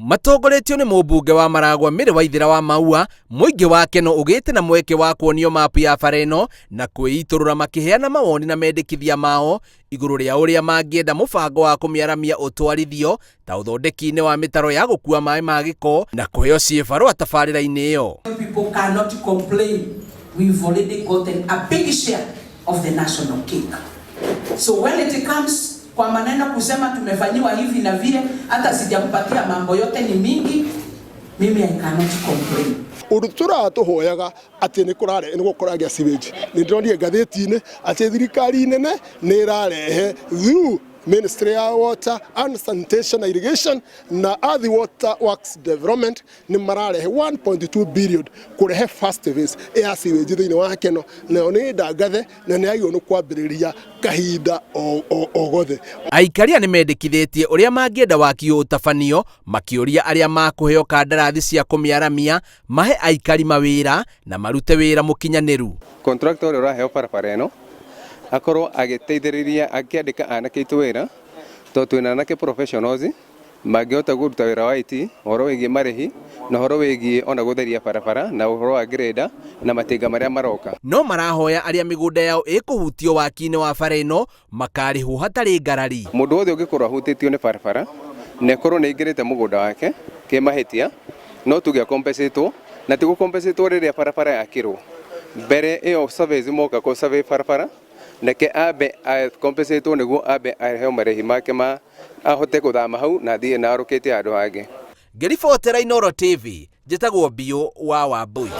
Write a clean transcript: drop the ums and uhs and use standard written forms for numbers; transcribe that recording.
Matongoretio nĩ mũmbunge wa Maragwa Mary Waithera wa Maua, mũingĩ wa Keno ũgĩte na mweke wa kuonio mapu ya bara ĩno na kwĩitũrũra makĩheana mawoni na mendekithia mao igũrũ rĩa ũrĩa mangĩenda mũbango wa kũmĩaramia ũtwarithio ta ũthondeki-inĩ wa mĩtaro ya gũkua maĩ ma gĩko na kũheo ciĩbarũa tabarĩra-inĩ ĩyo. People cannot complain. We've already gotten a big share of the national cake. So when it comes kwa maneno kusema tumefanyiwa hivi na vile, hata sijampatia mambo yote ni mingi, mimi I cannot complain. Ũndũ tũraga tũhoyaga atĩ nĩ kũrare nĩ gũkoragĩa sewage. Nĩ ndĩronire ngathĩti-inĩ atĩ thirikari nene nĩ ĩrarehe through Ministry ya Water and Sanitation na Irrigation na Earth Water Works Development nĩ mararehe 1.2 billion kũrehe first phase ya sewage thĩinĩ wa Keno, nayo nĩ ndangathe na nĩ yagĩrĩirwo nĩ kwambĩrĩria kahinda o gothe. Aikaria nĩ mendekithĩtie ũrĩa mangĩenda waki ũyũ ũtabanio, makĩũria arĩa makũheo kandarathi cia kũmĩaramia mahe aikari mawĩra na marute wĩra mũkinyanĩru. Contractor ũrĩa ũraheo barabara ĩno akorwo agĩteithĩrĩria akĩandĩka anake aitũ wĩra, tondũ twĩna anake professionals mangĩhota kũruta wĩra wa IT, ũhoro wĩgiĩ marĩhi na ũhoro wĩgiĩ ona gũtheria barabara na ũhoro wa grader na matinga marĩa maroka. No marahoya arĩa mĩgũnda yao ĩkũhutio waki-inĩ wa bara ĩno makarĩhwo hatarĩ ngarari. Mũndũ wothe ũngĩkorwo ahutĩtio nĩ barabara na ĩkorwo nĩ aingĩrĩte mũgũnda wake kĩmahĩtia, no tuge compensatwo, na ti gũcompensatwo rĩrĩa barabara yakĩrwo. Mbere ĩyo surveys moka kũ survey barabara, reke ambe compensatwo nĩguo ambe aheo marĩhi make ma ahote gũthama hau na athiĩ na arũkĩte handũ hangĩ. Ngĩribotera Inooro TV, njĩtagwo Biũ wa Wambui.